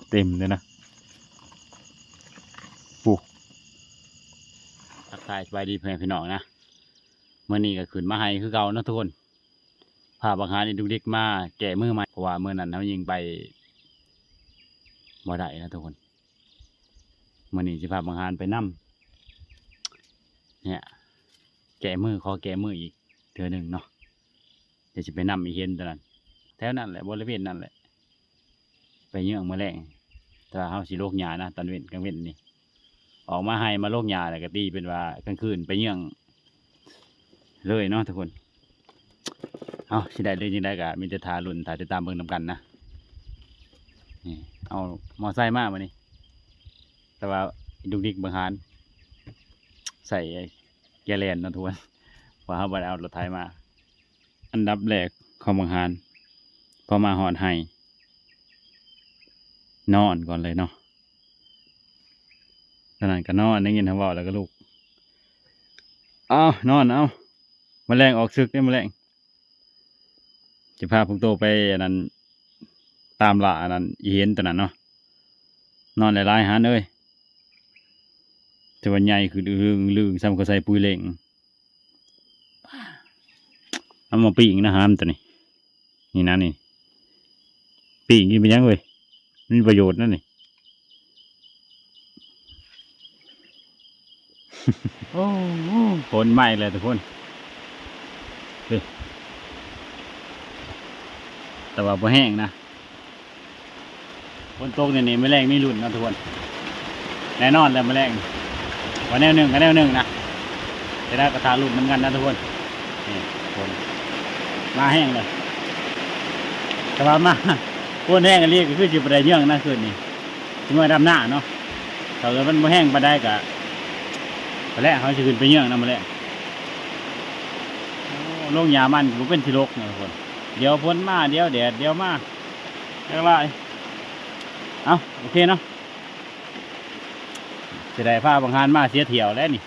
ເຕັມເລີຍນະ. ປູ້ ທັກທາຍສະບາຍດີພໍ່ແມ່ພີ່ນ້ອງນະ. ມື້ນີ້ກໍຂຶ້ນມາໄຮ່ຄືເກົ່າເນາະທຸກຄົນ. ພາບັກຫານອີດຸກດິກມາແກ້ມືໃໝ່ ເພາະວ່າມື້ນັ້ນເຮົາຍິງໄປບໍ່ໄດ້ນະທຸກຄົນ. ມື້ນີ້ຊິພາບັກຫານໄປນຳ ເນຍ ແກ້ມື ຂໍແກ້ມືອີກເທື່ອໜຶ່ງເນາະ. ດຽວຊິໄປນຳອີເຫັນຕົວນັ້ນ ແຖວນັ້ນແຫຼະ ບໍລິເວນນັ້ນແຫຼະ ໄປເຍືອງມື້ແລງ. ແຕ່ວ່າເຮົາຊິໂລກຫຍ້ານະ ຕອນເວັນ ກາງເວັນນີ້ ອອກມາໄຮ່ມາໂລກຫຍ້າ ແລ້ວກໍຕີເປັນວ່າກາງຄືນໄປເຍືອງເລີຍເນາະທຸກຄົນ. ເອົາ ຊິໄດ້ຫຼືຈັ່ງໃດກໍມີແຕ່ຖ້າລຸ້ນ ຖ້າຕິດຕາມເບິ່ງນຳກັນນະ. ນີ້ ເອົາມໍໄຊມາມື້ນີ້ ແຕ່ວ່າດຸກດິກບັກຫານ ໃສ່ແກແລນເນາະທຸກຄົນ ເພາະເຮົາບໍ່ໄດ້ເອົາລົດໄຖມາ. ອັນດັບແລກຂອງບັກຫານ ພໍມາຮອດໄຮ່ ນອນກ່ອນເລີຍເນາະ. ຕອນນັ້ນກໍນອນ ໄດ້ຍິນເຂົາເວົ້າແລ້ວກໍລຸກ ເອົາ ນອນ ເອົາ ມື້ແລງອອກສຶກເດ້ ມື້ແລງ ຈະພາພວກໂຕໄປອັນນັ້ນ ຕາມລ່າອັນນັ້ນ ອີເຫັນຕົວນັ້ນເນາະ. ນອນຫຼາຍໆ ຫານເອີຍ ແຕ່ວ່າໃຫຍ່ຂຶ້ນອຶງອຶງ ສ່ຳກໍໃສ່ປຸ໋ຍເລັ່ງ. ເອົາມາປີ້ງນະຫາມຕົວນີ້ ນີ້ນະນີ້ ປີ້ງກິນເປັນຫຍັງເວີຍ ມີປະໂຫຍດນະນີ້. ໂອ້ ຝົນມາອີກແລ້ວທຸກຄົນ ເອີ ແຕ່ວ່າບໍ່ແຮງນະ. ຝົນຕົກນີ້ນີ້ ມື້ແລງມີລຸ້ນເນາະທຸກຄົນ ແນ່ນອນແລ້ວມື້ແລງ ວ່າແນວໜຶ່ງກໍແນວໜຶ່ງນະ. ຈະໄດ້ກໍຖ້າລຸ້ນນຳກັນນະທຸກຄົນ. ນີ້ ຝົນມາແຮງເລີຍ ແຕ່ວ່າມາຝົນແຮງອີ່ຫຼີກໍຄືຊິບໍ່ໄດ້ເຍືອງນະຄືນນີ້ ຊິເມືອດຳນາເນາະ. ຖ້າເກີດມັນບໍ່ແຮງປານໃດກໍ ໄປແລ້ວ ເຮົາຊິຂຶ້ນໄປເຍືອງນຳມື້ແລງ. ໂອ້ ໂລກຫຍ້າມັນບໍ່ເປັນທີ່ລົກນະທຸກຄົນ ດຽວຝົນມາ ດຽວແດດ ດຽວມາ ຈັກຫຼາຍ. ເອົາ ໂອເຄເນາະ ຊິໄດ້ພາບັກຫານມາເສຍທ່ຽວແລ້ວນີ້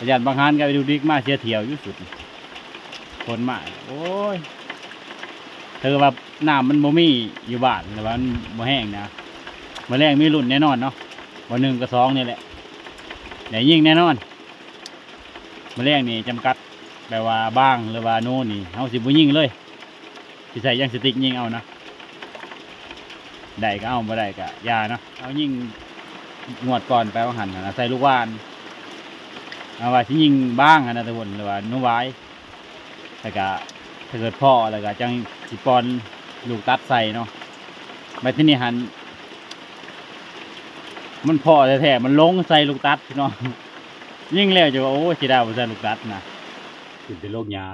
ຢ້ານບັກຫານກັບອີດຸກດິກມາເສຍທ່ຽວຢູ່ສຸດ ຝົນມາ. ໂອ້ຍ ຖືວ່ານ້ຳມັນບໍ່ມີຢູ່ບ້ານ ຫຼືວ່າມັນບໍ່ແຮງນະ ມື້ແລງມີລຸ້ນແນ່ນອນເນາະ. ບໍ່ໜຶ່ງກໍສອງນີ້ແຫຼະ ໄດ້ຍິງແນ່ນອນ. ມື້ແລງນີ້ຈຳກັດ ແບບວ່າບາງ ຫຼືວ່າໂນນີ້ ເຮົາຊິບໍ່ຍິງເລີຍ ຊິໃຊ້ຢາງສະຕິກຍິງເອົານະ ໄດ້ກໍເອົາ ບໍ່ໄດ້ກໍຢ່າເນາະ. ເຮົາຍິງງວດກ່ອນໄປວ່າຫັ້ນນະ ໃສ່ລູກຫວ່ານ ເອົາວ່າຊິຍິງບາງຫັ້ນນະທຸກຄົນ ຫຼືວ່າໂນຫວາຍ ແລ້ວກະຖ້າເກີດພໍ້ແລ້ວກະຈັ່ງຊິປ່ອນລູກຕັດໃສ່ເນາະ. ບັດທີນີ້ຫັ້ນ ມັນພໍ້ແທ້ໆ ມັນຫຼົງໃສ່ລູກຕັດພີ່ນ້ອງ ຍິງແລ້ວຈະວ່າ ໂອ້ ເສຍດາຍບໍ່ໃສ່ລູກຕັດນະ. ຂຶ້ນແຕ່ໂລກຫຍ້າ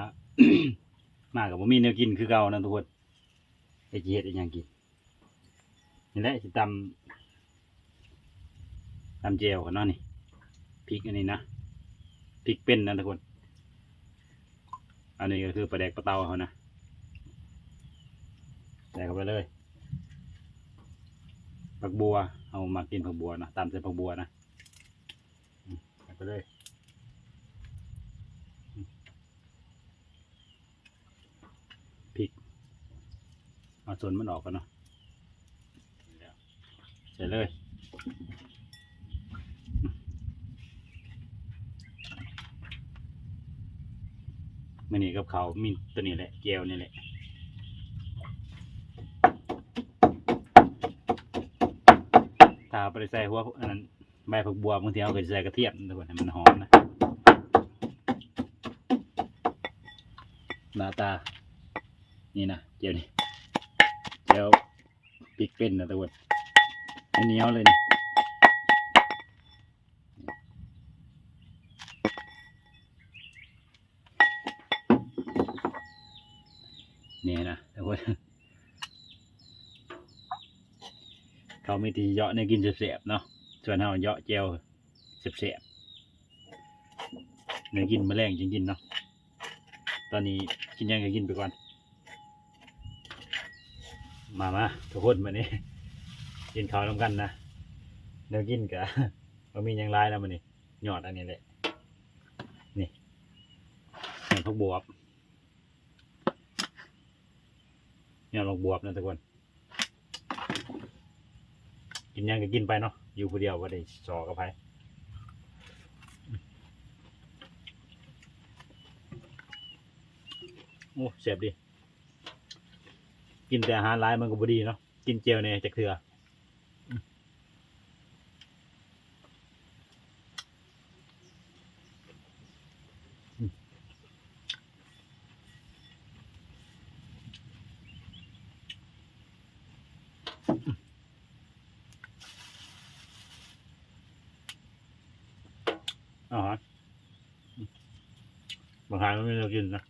ມາກໍບໍ່ມີແນວກິນຄືເກົ່ານະທຸກຄົນ ແລ້ວຊິເຮັດອີ່ຫຍັງກິນ? ນີ້ແຫຼະ ຊິຕຳ ຕຳແຈ່ວກັນເນາະນີ້ ພິກອັນນີ້ນະ ພິກເປັນນະທຸກຄົນ. ອັນນີ້ກໍຄືປາແດກປາເຕົາເຮົານະ ໃສ່ເຂົ້າໄປເລີຍ. ຜັກບົ່ວ ເຮົາມັກກິນຜັກບົ່ວນະ ຕຳໃສ່ຜັກບົ່ວນະ ອືມ ໃສ່ໄປເລີຍ. ອືມ ພິກ ເອົາສົ້ນມັນອອກກ່ອນເນາະ ໃສ່ເລີຍ. ມື້ນີ້ກັບເຂົ້າມີຕົວນີ້ແຫຼະ ແຈ່ວນີ້ແຫຼະ. ຖ້າບໍ່ໄດ້ໃສ່ຫົວອັນນັ້ນ ໃບຜັກບົ່ວ ບາງທີເຮົາກໍຊິໃສ່ກະທຽມ ທຸກຄົນ ໃຫ້ມັນຫອມນະ. ໜ້າຕານີ້ນະ ແຈ່ວນີ້ ແຈ່ວພິກເປັນນະທຸກຄົນ ໜຽວໆເລີຍນີ້. ນີ້ນະທຸກຄົນ ເຂົາມີແຕ່ເຍາະແນວກິນແຊບໆເນາະ ສ່ວນເຮົາເຍາະແຈ່ວແຊບໆ ແນວກິນມື້ແລງຈຶ່ງກິນເນາະ. ຕອນນີ້ກິນຫຍັງກໍກິນໄປກ່ອນ. ມາ ມາທຸກຄົນ ມື້ນີ້ກິນເຂົ້ານຳກັນນະ. ແນວກິນກະບໍ່ມີຫຍັງຫຼາຍນະມື້ນີ້ ຍອດອັນນີ້ແຫຼະ ນີ້ ຍອດຜັກບວບ ຍອດຜັກບວບນະທຸກຄົນ. ຫຍັງກໍກິນໄປເນາະ ຢູ່ຜູ້ດຽວບໍ່ໄດ້ສໍກັບໃຜ. ໂອ້ ແຊບດີ. ກິນແຕ່ອາຫານຫຼາຍມັນກໍບໍ່ດີເນາະ ກິນແຈ່ວແດ່ຈັກເທື່ອ. ອາຫານ ບາງທ່ານມັນມີແນວກິນນະ.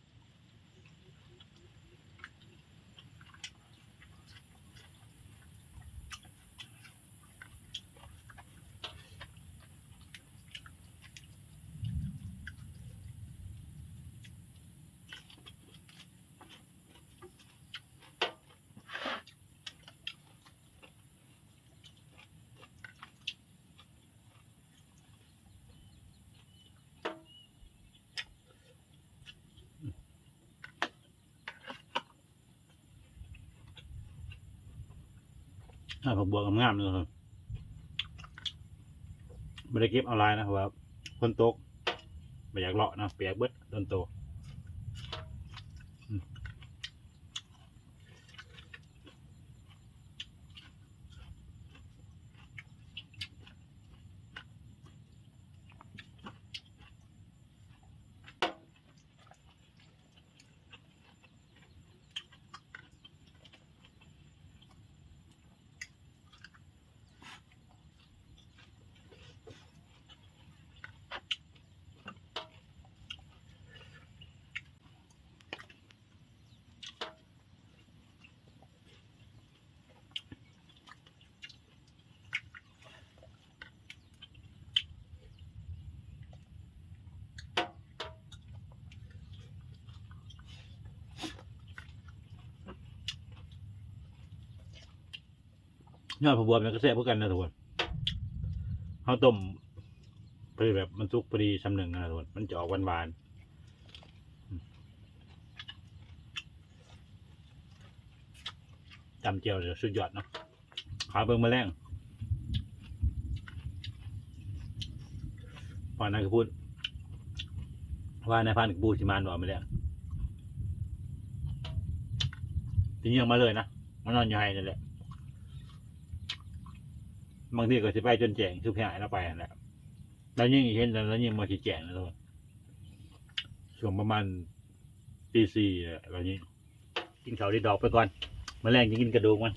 ອ່າ ຜັກບວບງາມໆເລີຍ ບໍ່ໄດ້ເກັບເອົາຫຼາຍນະ ເພາະວ່າຝົນຕົກ ບໍ່ຢາກເລາະນະ ປຽກເບິດ ໂດນໂຕ. ຍອດຜັກບວບນີ້ກໍແຊບຄືກັນນະທຸກຄົນ ເຮົາຕົ້ມພໍດີແບບມັນສຸກພໍດີຊ່ຳໜຶ່ງນະທຸກຄົນ ມັນຈະອອກຫວານໆ. ຕຳແຈ່ວນີ້ສຸດຍອດເນາະ ຖ້າເບິ່ງມື້ແລງ ວ່ານາຍກະປູດ ວ່ານາຍພານກະປູຊິມາບໍ່ມື້ແລງ ຊິຍ່ຽງມາເລີຍນະ ມານອນຢູ່ໄຮ່ນີ້ແຫຼະ ບາງທີກໍຊິໄປຈົນແຈ້ງ ຄືພີ່ອ້າຍລາວໄປຫັ້ນແຫຼະ ລາວຍິງເຫັນແລ້ວ ລາວຍິງມາຊິແຈ້ງນະທຸກຄົນ ຊ່ວງປະມານຕີສີ່ແຫຼະ ລາວຍິງ. ກິນເຂົ້າດີດອກໄປກ່ອນ ມື້ແລງຈະກິນກະດູກມັນ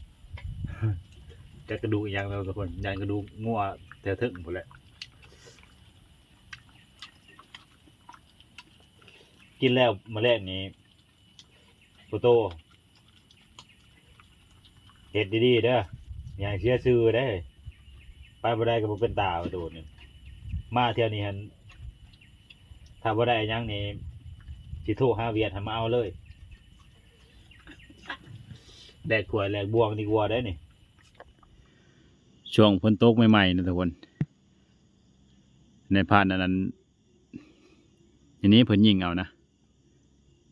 ຈັກກະດູກອີ່ຫຍັງແລ້ວທຸກຄົນ ຢ້ານກະດູກງົວແຖວເທິງພຸ້ນແຫຼະ ກິນແລ້ວມື້ແລງນີ້ ໂປໂຕ ເຮັດດີໆເດີ ຢ່າໃຫ້ເສຍຊື່ເດ້ ໄປບໍ່ໄດ້ກໍບໍ່ເປັນຕາ ໂຕນີ້ ມາທ່ຽວນີ້ຫັ້ນ ຖ້າບໍ່ໄດ້ຫຍັງນີ້ ຊິໂທຫາຫວຽດໃຫ້ມາເອົາເລີຍ ແລກຖ້ວຍແລກບ່ວງດີກວ່າເດ້ນີ້ ຊ່ວງຝົນຕົກໃໝ່ໆນະທຸກຄົນ ໃນພານອັນນັ້ນ ອັນນີ້ເພິ່ນຍິງເອົານະ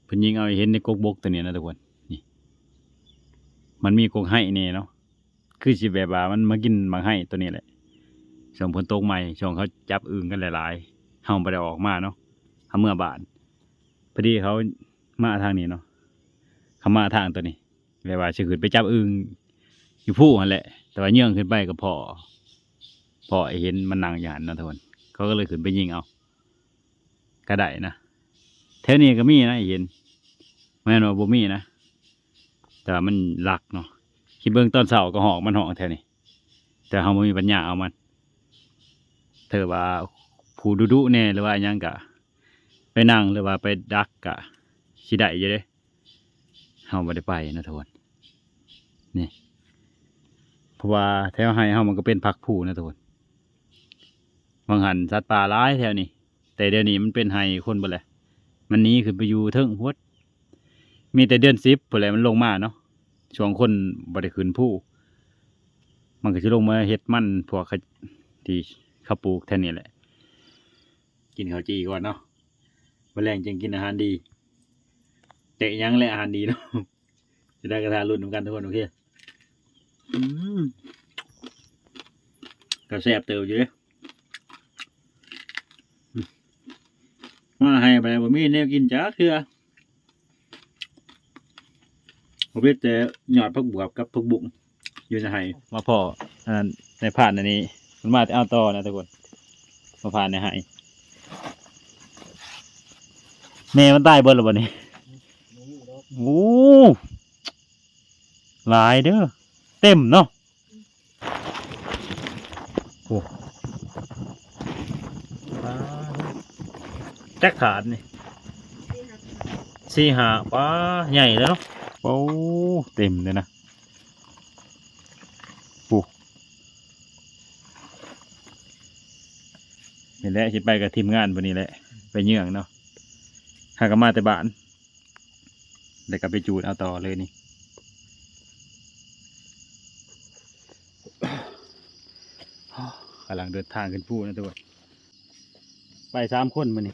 ເພິ່ນຍິງເອົາ ເຫັນໃນກົກບົກໂຕນີ້ນະທຸກຄົນ ນີ້ ມັນມີກົກໄຮ້ແດ່ເນາະ ຄືຊິແບບວ່າມັນມາກິນໝາກໄຮ້ໂຕນີ້ແຫຼະ ຊ່ວງຝົນຕົກໃໝ່ ຊ່ວງເຂົາຈັບອຶ່ງກັນຫຼາຍໆ ເຮົາບໍ່ໄດ້ອອກມາເນາະ ເຮົາເມືອບ້ານ ພໍດີເຂົາມາທາງນີ້ເນາະ ເຂົາມາທາງໂຕນີ້ ແບບວ່າຊິຂຶ້ນໄປຈັບອຶ່ງຢູ່ພູຫັ້ນແຫຼະ ແຕ່ວ່າເຍືອງຂຶ້ນໄປກໍພໍ້ ພໍ້ເຫັນມັນນັ່ງຢູ່ຫັ້ນເນາະທຸກຄົນ ເຂົາກໍເລີຍຂຶ້ນໄປຍິງເອົາ ກໍໄດ້ນະ ແຖວນີ້ກໍມີນະ ເຫັນ ແມ່ນວ່າບໍ່ມີນະ ແຕ່ວ່າມັນລັກເນາະ ຄິດເບິ່ງຕອນເຊົ້າກໍຮ້ອງ ມັນຮ້ອງແຖວນີ້ ແຕ່ເຮົາບໍ່ມີປັນຍາເອົາມັນ ຖ້າວ່າຜູ້ດຸໆແດ່ ຫຼືວ່າຫຍັງກະໄປນັ່ງ ຫຼືວ່າໄປດັກກະຊິໄດ້ຢູ່ເດ້ ເຮົາບໍ່ໄດ້ໄປນະທຸກຄົນ ນີ້ ເພາະວ່າແຖວໄຮ່ເຮົາມັນກໍເປັນພັກພູນະທຸກຄົນ ຫວ່າງຫັ້ນສັດປ່າຫຼາຍແຖວນີ້ ແຕ່ດຽວນີ້ມັນເປັນໄຮ່ຄົນເບິດແຫຼະ ມັນໜີຂຶ້ນໄປຢູ່ເທິງພຸ້ນ ມີແຕ່ເດືອນສິບພຸ້ນແຫຼະມັນລົງມາເນາະ ຊ່ວງຄົນບໍ່ໄດ້ຂຶ້ນພູ ມັນກໍຊິລົງມາເຮັດມັນ ພວກທີ່ເຂົາປູກແຖວນີ້ແຫຼະ. ກິນເຂົ້າຈີ່ກ່ອນເນາະ ມື້ແລງຈຶ່ງກິນອາຫານດີ ເຕະຫຍັງແລະອາຫານດີເນາະ ຊິໄດ້ກໍຖ້າລຸ້ນນຳກັນທຸກຄົນ ໂອເຄ ອືມ. ກໍແຊບເຕີບຢູ່ເດ້. ມາໃຫ້ໄປ ບໍ່ມີແນວກິນຈັກເທື່ອ ບໍ່ເປັນແຕ່ຍອດຜັກບວບກັບຜັກບຸ້ງຢູ່ໃນໄຮ່. ມາພໍ້ອັນນັ້ນ ນາຍພານອັນນີ້ ເພິ່ນມາແຕ່ເອົາຕໍ່ນະທຸກຄົນ ມາຜ່ານໃນໄຮ່. ແມ່ມັນຕາຍເບິດແລ້ວບໍ່ນີ້? ໂອ້ ຫຼາຍເດີ ເຕັມເນາະ. ໂອ້ ປາດ ຈັກຖາດນີ້? ສີ່ຫ້າ ປາ ໃຫຍ່ເລີຍເນາະ. ໂອ້ ເຕັມເລີຍນະ. ໂອ້ ນີ້ແຫຼະ ຊິໄປກັບທີມງານມື້ນີ້ແຫຼະ ໄປເຍືອງເນາະ ຫາກໍມາແຕ່ບ້ານ ແລ້ວກໍໄປຈູດເອົາຕໍ່ເລີຍນີ້. ກຳລັງເດີນທາງຂຶ້ນພູນະທຸກຄົນ ໄປສາມຄົນມື້ນີ້.